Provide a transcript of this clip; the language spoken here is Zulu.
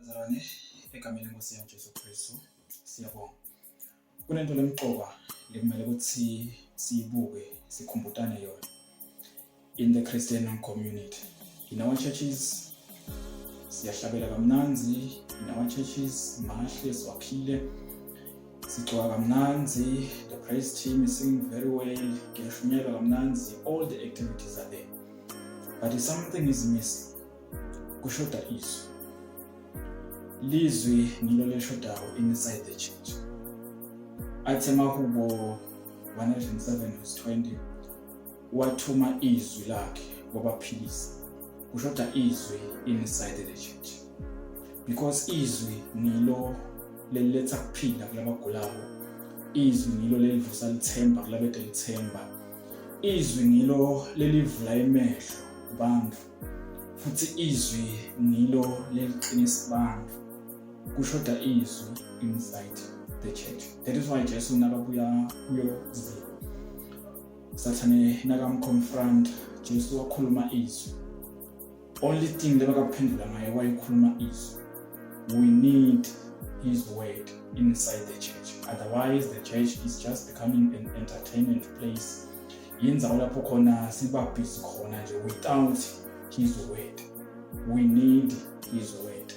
Bazalwane, egameni lenkosi yami Jesu Kristu, siyabonga. Kunento lemqoka lekumele ukuthi siyibuke, sikhumbutane yona in the Christian community. In our churches siyahlabela kamnanzi, in our churches mahle siwakhile, sigcoka kamnanzi, the praise team is singing very well, kuyashunyelwa kamnanzi, all the activities are there. But something is missing. Kushoda izwi. Lizwi ngilo leshodayo inside the church. Athi emahubo 107 verse 20 wathuma izwi lakhe wabaphilisa. Kushoda izwi inside the church. Because izwi ngilo leliletha kuphila kulabagulako. Izwi ngilo lelivusa lithemba kulabede lithemba. Izwi ngilo lelivula emehlo kubantu. Futhi izwi ngilo leliqinisa abantu. Kushoda izwi inside the church. That is why Jesu nakabuya kuyozila. Sathane nakamconfront Jesu wakhuluma izwi. Only thing lebakaphendula ngaye wayekhuluma izwi. We need his word inside the church. Otherwise the church is just becoming an entertainment place. Yindzawo lapho khona siba busy khona nje without his word. We need his word.